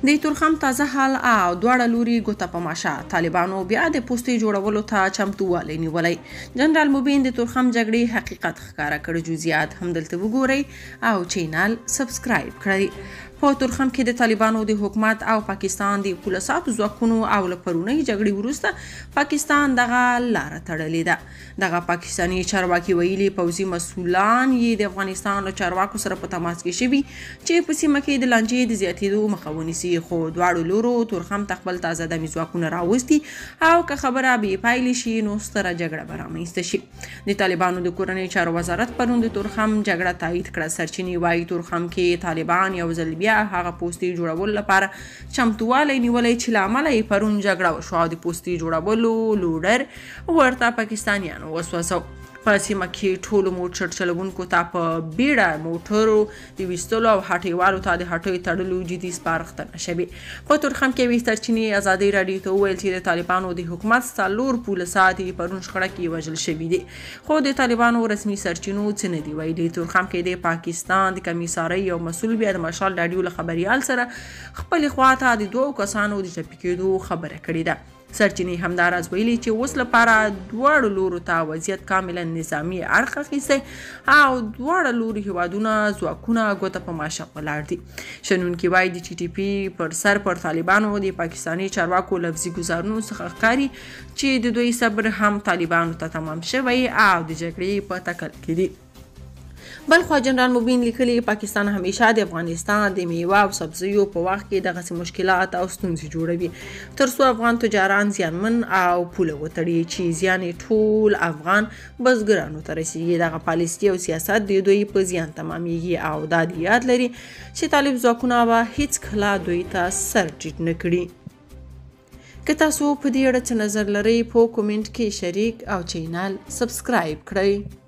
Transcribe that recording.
د تورخم تازه حال او دواړه لوري ګوته په ماشه، طالبانو بیا د پوستې جوړولو ته چمتووالی نیولی. جنرال مبین د تورخم جګړې حقیقت ښکاره کړ. جزئیات هم دلته وګورئ او چینل سبسکرایب کړئ. په تورخم کې د طالبانو د حکومت او پاکستان د پوله ساتو ځواکونو او له پرونۍ جګړې وروسته پاکستان دغه لاره تړلې ده. دغه پاکستاني چارواکي ویلي، پوځي مسولان یې د افغانستان له چارواکو سره په تماس کې شوي چې په سیمه کې د لانجې د زیاتېدو مخه ونیسي، خو دواړو لورو تورخم ته خپل تازه دمي ځواکونه راوستي او که خبره بې پایلې شي نو ستره جګړه به رامنځته شي. د طالبانو د کورنیو چارو وزارت پرون د تورخم جګړه تایید کړه. سرچینې وایي، تورخم کې طالبان یو ځل بیا هغه پوستې جوړولو لپاره چمتووالی نیولی چې له امله یې پرون جګړه وشوه او د پوستې جوړولو لوډر ورته پاکستانیانو وسوځو. په سیمه کې ټولو موټر چلوونکو ته په بیړه موټرو د ویستلو او هټیوالو ته د هټیو تړلو جدي سپارښتنه شوې. په تورخم کې یوې سرچینې ازادي راډیو ته وویل چې د طالبانو د حکومت 4 پوله ساتي پرون شخړه کې وژل شوي دي، خو د طالبانو رسمي سرچینو څه نه دي ویلي. تورخم کې د پاکستان د کمیسارۍ یو مسول بیا د مشال راډیو له خبریال سره خپلې خواته د 2 کسانو د ټپي کېدو خبره کړې ده. سرچینې همداراز ویلي چې اوس لپاره دواړو لورو ته وضعیت کاملا نظامي اړخ اخیستی او دواړه لوري هیوادونه ځواکونه ګوته په ماشه ولاړ دي. شنونکي وایي، د ټي ټي پي پر سر پر طالبانو د پاکستاني چارواکو لفظي ګوزارونو څخه ښکاري چې د دوی صبر هم طالبانو ته تمام شوی او د جګړې په تکل کې دي. بلخوا جنرال مبین لیکلي، پاکستان همیشه د افغانستان د میوه او سبزیو په وخت کې دغسې مشکلات او ستونزې جوړوي تر څو افغان تجاران زیانمن او پوله وتړي چې زیان یې ټول افغان بزګرانو ته رسیږي. دغه پالیسي او سیاست د دوی په زیان تمامیږي او دا د یاد لري چې طالب ځواکونه به هیڅکله دوی ته سر ټیټ نه کړي. که تاسو په دې اړه څه نظر لرئ په کومنټ کې شریک او چینل سبسکرایب کړئ.